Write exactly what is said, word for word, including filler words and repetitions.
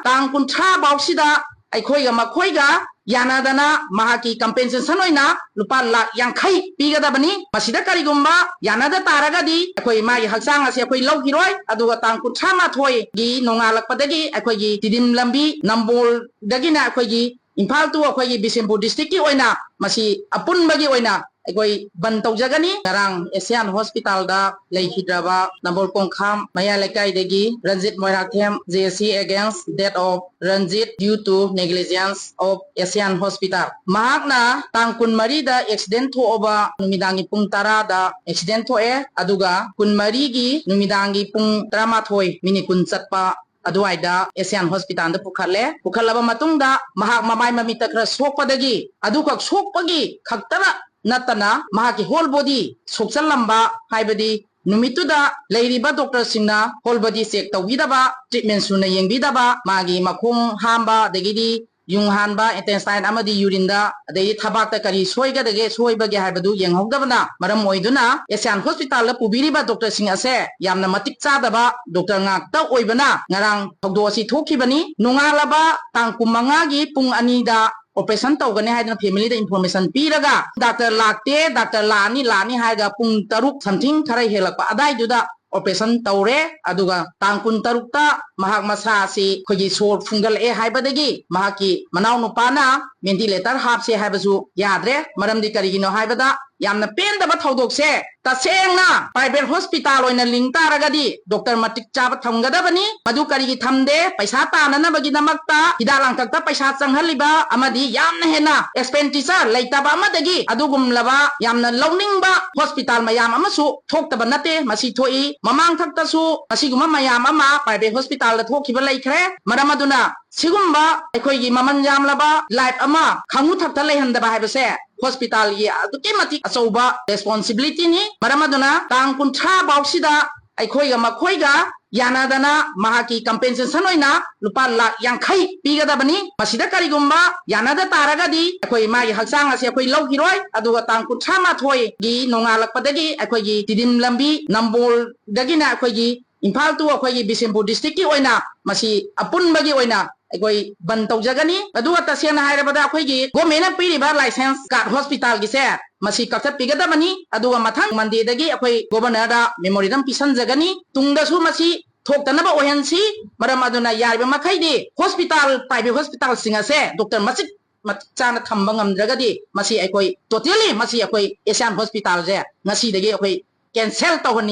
ꯇꯥꯡ ꯀꯨꯟꯊ꯭ꯔꯥ ꯐꯥꯎꯁꯤꯗ ꯑꯩꯈꯣꯏꯒ ꯃꯈꯣꯏꯒ ꯌꯥꯅꯗꯅ ꯃꯍꯥꯛꯀꯤ ꯀꯝꯄꯦꯟꯁꯦꯁꯟ ꯑꯣꯏꯅ ꯂꯨꯄꯥ ꯂꯥꯈ ꯌꯥꯡꯈꯩ ꯄꯤꯒꯗꯕꯅꯤ꯫ ꯃꯁꯤꯗ ꯀꯔꯤꯒꯨꯝꯕ ꯌꯥꯅꯗ ꯇꯥꯔꯒꯗꯤ ꯑꯩꯈꯣꯏ ꯃꯥꯒꯤ ꯍꯛꯆꯥꯡ ꯑꯁꯦ ꯑꯩꯈꯣꯏ ꯂꯧꯈꯤꯔꯣꯏ꯫ ꯑꯗꯨꯒ ꯇꯥꯡ ꯀꯨꯟꯊ꯭ꯔꯥ ꯃꯥꯊꯣꯏꯒꯤ ꯅꯣꯡꯉꯥꯜꯂꯛꯄꯗꯒꯤ ꯑꯩꯈꯣꯏꯒꯤ ꯇꯤꯗꯤꯝ ꯂꯝꯕꯤ ꯅꯝꯕꯣꯜꯗꯒꯤꯅ ꯑꯩꯈꯣꯏꯒꯤ ꯏꯝꯐꯥꯜ to ꯑꯩꯈꯣꯏꯒꯤ ꯕꯤꯁꯦꯝꯄꯨꯔ ꯗꯤꯁꯇ꯭ꯔꯤꯛꯀꯤ ꯑꯣꯏꯅ ꯃꯁꯤ ꯑꯄꯨꯟꯕꯒꯤ ꯑꯣꯏꯅ ꯑꯩꯈꯣꯏ ꯕꯟ ꯇꯧꯖꯒꯅꯤ꯫ ꯉꯔꯥꯡ ꯑꯦꯁꯤꯌꯥꯟ ꯍꯣꯁꯄꯤꯇꯥꯜꯗ ꯂꯩꯈꯤꯗ꯭ꯔꯕ ꯅꯝꯕꯣꯜ ꯀꯣꯡꯈꯥꯝ ꯃꯌꯥ ꯂꯩꯀꯥꯏꯗꯒꯤ Ranjit Moirangthem, J C against death of Ranjit due to negligence of Asian Hospital꯫ ꯃꯍꯥꯛꯅ ꯇꯥꯡ ꯀꯨꯟꯃꯔꯤꯗ ꯑꯦꯛꯁꯤꯗꯦꯟ ꯊꯣꯛꯑꯕ ꯅꯨꯃꯤꯗꯥꯡꯒꯤ ꯄꯨꯡ ꯇꯔꯥꯗ ꯑꯦꯛꯁꯤꯗꯦꯟ ꯊꯣꯛꯑꯦ, ꯑꯗꯨꯒ ꯀꯨꯟꯃꯔꯤꯒꯤ ꯅꯨꯃꯤꯗꯥꯡꯒꯤ ꯄꯨꯡ ꯇꯔꯥꯃꯥꯊꯣꯏ ꯃꯤꯅꯤꯠ ꯀꯨꯟ ꯆꯠꯄ ꯑꯗꯨꯋꯥꯏꯗ ꯑꯦꯁꯤꯌꯥꯟ ꯍꯣꯁꯄꯤꯇꯥꯜꯗ ꯄꯨꯈꯠꯂꯦ꯫ ꯄꯨꯈꯠꯂꯕ ꯃꯇꯨꯡꯗ ꯃꯍꯥꯛ ꯃꯃꯥꯏ ꯃꯃꯤꯠꯇ ꯈꯔ ꯁꯣꯛꯄꯗꯒꯤ, ꯑꯗꯨꯈꯛ ꯁꯣꯛꯄꯒꯤ ꯈꯛꯇꯅ ꯅꯠꯇꯅ ꯃꯍꯥꯛꯀꯤ ꯍꯣꯜ ꯕꯣꯗꯤ ꯁꯣꯛꯆꯜꯂꯝꯕ, ꯍꯥꯏꯕꯗꯤ ꯅꯨꯃꯤꯠꯇꯨꯗ ꯂꯩꯔꯤꯕ ꯗꯣꯛꯇꯔꯁꯤꯡꯅ ꯍꯣꯜ ꯕꯣꯗꯤ ꯆꯦꯛ ꯇꯧꯕꯤꯗꯕ, ꯇ꯭ꯔꯤꯠꯃꯦꯟ ꯁꯨꯅ ꯌꯦꯡꯕꯤꯗꯕ, ꯃꯥꯒꯤ ꯃꯈꯣꯡ ꯍꯥꯝꯕ, ꯑꯗꯒꯤꯗꯤ ꯌꯨꯡ ꯍꯥꯟꯕ, intestine ꯑꯃꯗꯤ ꯌꯨꯔꯤꯟꯗ, ꯑꯗꯩꯗꯤ ꯊꯕꯥꯛꯇ ꯀꯔꯤ ꯁꯣꯏꯒꯗꯒꯦ, ꯁꯣꯏꯕꯒꯦ ꯍꯥꯏꯕꯗꯨ ꯌꯦꯡꯍꯧꯗꯕꯅ ꯃꯔꯝ ꯑꯣꯏꯗꯨꯅ ꯑꯦꯁꯤꯌꯥꯟ ꯍꯣꯁꯄꯤꯇꯥꯜꯗ ꯄꯨꯕꯤꯔꯤꯕ ꯗꯣꯛꯇꯔꯁꯤꯡ ꯑꯁꯦ ꯌꯥꯝꯅ ꯃꯇꯤꯛ ꯆꯥꯗꯕ ꯗꯣꯛꯇꯔ ꯉꯥꯛꯇ ꯑꯣꯏꯕꯅ ꯉꯔꯥꯡ ꯊꯧꯗꯣꯛ ꯑꯁꯤ ꯊꯣꯛꯈꯤꯕꯅꯤ꯫ ꯅꯣꯡꯉꯥꯜꯂꯕ ꯇꯥꯡ ꯀꯨꯟꯃꯉꯥꯒꯤ ꯄꯨꯡ ꯑꯅꯤꯗ ꯑꯣꯄꯔꯦꯁꯟ ꯇꯧꯒꯅꯤ ꯍꯥꯏꯗꯨꯅ ꯐꯦꯃꯤꯂꯤꯗ ꯏꯟꯐꯣꯔꯃꯦꯁꯟ ꯄꯤꯔꯒ ꯗꯥꯛꯇꯔ ꯂꯥꯛꯇꯦ, ꯗꯥꯛꯇꯔ ꯂꯥꯛꯑꯅꯤ, ꯂꯥꯛꯑꯅꯤ ꯍꯥꯏꯔꯒ ꯄꯨꯡ ꯇꯔꯨꯛ ꯁꯝꯊꯤꯡ ꯈꯔ ꯍꯦꯜꯂꯛꯄ ꯑꯗꯥꯏꯗꯨꯗ ꯑꯣꯄꯔꯦꯁꯟ ꯇꯧꯔꯦ꯫ ꯑꯗꯨꯒ ꯇꯥꯡ ꯀꯨꯟꯇꯔꯨꯛꯇ ꯃꯍꯥꯛ ꯃꯁꯥ ꯑꯁꯤ ꯑꯩꯈꯣꯏꯒꯤ ꯁꯣꯔ ꯐꯨꯟꯒꯠꯂꯛꯑꯦ ꯍꯥꯏꯕꯗꯒꯤ ꯃꯍꯥꯛꯀꯤ ꯃꯅꯥꯎꯅꯨꯄꯥꯅ ꯚꯦꯟꯇꯤꯂꯦꯇꯔ ꯍꯥꯞꯁꯦ ꯍꯥꯏꯕꯁꯨ ꯌꯥꯗ꯭ꯔꯦ꯫ ꯃꯔꯝꯗꯤ ꯀꯔꯤꯒꯤꯅꯣ ꯍꯥꯏꯕꯗ ꯌꯥꯝꯅ ꯄꯦꯟꯗꯕ ꯊꯧꯗꯣꯛꯁꯦ ꯇꯁꯦꯡꯅ ꯄ꯭ꯔꯥꯏꯚꯦꯠ ꯍꯣꯁꯄꯤꯇꯥꯜ ꯑꯣꯏꯅ ꯂꯤꯡ ꯇꯥꯔꯒꯗꯤ ꯗꯣꯛꯇꯔ ꯃꯇꯤꯛ ꯆꯥꯕ ꯊꯝꯒꯗꯕꯅꯤ꯫ ꯃꯗꯨ ꯀꯔꯤꯒꯤ ꯊꯝꯗꯦ? ꯄꯩꯁꯥ ꯇꯥꯅꯅꯕꯒꯤꯗꯃꯛꯇ ꯍꯤꯗꯥꯛ ꯂꯥꯡꯊꯛꯇ ꯄꯩꯁꯥ ꯆꯪꯍꯜꯂꯤꯕ ꯑꯃꯗꯤ ꯌꯥꯝꯅ ꯍꯦꯟꯅ ꯑꯦꯛꯁꯄꯦꯟꯗꯤꯆꯔ ꯂꯩꯇꯕ ꯑꯃꯗꯒꯤ ꯑꯗꯨꯒꯨꯝꯂꯕ ꯌꯥꯝꯅ ꯂꯧꯅꯤꯡꯕ ꯍꯣꯁꯄꯤꯇꯥꯜ ꯃꯌꯥꯝ ꯑꯃꯁꯨ ꯊꯣꯛꯇꯕ ꯅꯠꯇꯦ꯫ ꯃꯁꯤ ꯊꯣꯛꯏ꯫ ꯃꯃꯥꯡꯊꯛꯇꯁꯨ ꯑꯁꯤꯒꯨꯝꯕ ꯃꯌꯥꯝ ꯑꯃ ꯄ꯭ꯔꯥꯏꯚꯦꯠ ꯍꯣꯁꯄꯤꯇꯥꯜꯗ ꯊꯣꯛꯈꯤꯕ ꯂꯩꯈ꯭ꯔꯦ꯫ ꯃꯔꯝ ꯑꯗꯨꯅ ꯁꯤꯒꯨꯝꯕ ꯑꯩꯈꯣꯏꯒꯤ ꯃꯃꯜ ꯌꯥꯝꯂꯕ ꯂꯥꯏꯐ ꯑꯃ ꯈꯥꯡꯉꯨ ꯊꯛꯇ ꯂꯩꯍꯟꯗꯕ ꯍꯥꯏꯕꯁꯦ ꯍꯣꯁꯄꯤꯇꯥꯜꯒꯤ ꯑꯗꯨꯛꯀꯤ ꯃꯇꯤꯛ ꯑꯆꯧꯕ ꯔꯦꯁꯄꯣꯟꯁꯤꯕꯤꯂꯤꯇꯤꯅꯤ꯫ ꯃꯔꯝ ꯑꯗꯨꯅ ꯇꯥꯡ ꯀꯨꯟꯊ꯭ꯔꯥ ꯐꯥꯎꯁꯤꯗ ꯑꯩꯈꯣꯏꯒ ꯃꯈꯣꯏꯒ ꯌꯥꯅꯗꯅ ꯃꯍꯥꯛꯀꯤ ꯀꯝꯄꯦꯟꯁꯦꯁꯟ ꯑꯣꯏꯅ ꯂꯨꯄꯥ ꯂꯥꯈ ꯌꯥꯡꯈꯩ ꯄꯤꯒꯗꯕꯅꯤ꯫ ꯃꯁꯤꯗ ꯀꯔꯤꯒꯨꯝꯕ ꯌꯥꯅꯗ ꯇꯥꯔꯒꯗꯤ ꯑꯩꯈꯣꯏ ꯃꯥꯒꯤ ꯍꯛꯆꯥꯡ ꯑꯁꯤ ꯑꯩꯈꯣꯏ ꯂꯧꯈꯤꯔꯣꯏ꯫ ꯑꯗꯨꯒ ꯇꯥꯡ ꯀꯨꯟꯊ꯭ꯔꯥ ꯃꯥꯊꯣꯏꯒꯤ ꯅꯣꯡꯉꯥꯜꯂꯛꯄꯗꯒꯤ ꯑꯩꯈꯣꯏꯒꯤ ꯇꯤꯗꯤꯝ ꯂꯝꯕꯤ ꯅꯝꯕꯣꯜꯗꯒꯤꯅ ꯑꯩꯈꯣꯏꯒꯤ ꯏꯝꯐꯥꯜ to ꯑꯩꯈꯣꯏꯒꯤ ꯕꯤꯁꯦꯝꯄꯨꯔ district ꯀꯤ ꯑꯣꯏꯅ ꯃꯁꯤ ꯑꯄꯨꯟꯕꯒꯤ ꯑꯣꯏꯅ ꯑꯩꯈꯣꯏ ꯕꯟ ꯇꯧꯖꯒꯅꯤ꯫ ꯑꯗꯨꯒ ꯇꯁꯦꯡꯅ ꯍꯥꯏꯔꯕꯗ ꯑꯩꯈꯣꯏꯒꯤ government ꯅ ꯄꯤꯔꯤꯕ license card hospital ꯒꯤꯁꯦ ꯃꯁꯤ ꯀꯛꯊꯠꯄꯤꯒꯗꯕꯅꯤ꯫ ꯑꯗꯨꯒ ꯃꯊꯪ Monday ꯗꯒꯤ ꯑꯩꯈꯣꯏ Governor ꯗ memorandum ꯄꯤꯁꯟꯖꯒꯅꯤ꯫ ꯇꯨꯡꯗꯁꯨ ꯃꯁꯤ ꯊꯣꯛꯇꯅꯕ ꯑꯣꯏꯍꯟꯁꯤ꯫ ꯃꯔꯝ ꯑꯗꯨꯅ ꯌꯥꯔꯤꯕ ꯃꯈꯩꯗꯤ hospital, private hospital ꯁꯤꯡ ꯑꯁꯦ doctor ꯃꯇꯤꯛ ꯃꯇꯤꯛ ꯆꯥꯅ ꯊꯝꯕ ꯉꯝꯗ꯭ꯔꯒꯗꯤ ꯃꯁꯤ ꯑꯩꯈꯣꯏ totally ꯃꯁꯤ ꯑꯩꯈꯣꯏ ASIAN hospital ꯁꯦ ꯉꯁꯤꯗꯒꯤ ꯑꯩꯈꯣꯏ cancel ꯇꯧꯍꯟꯅꯤꯡꯉꯤ꯫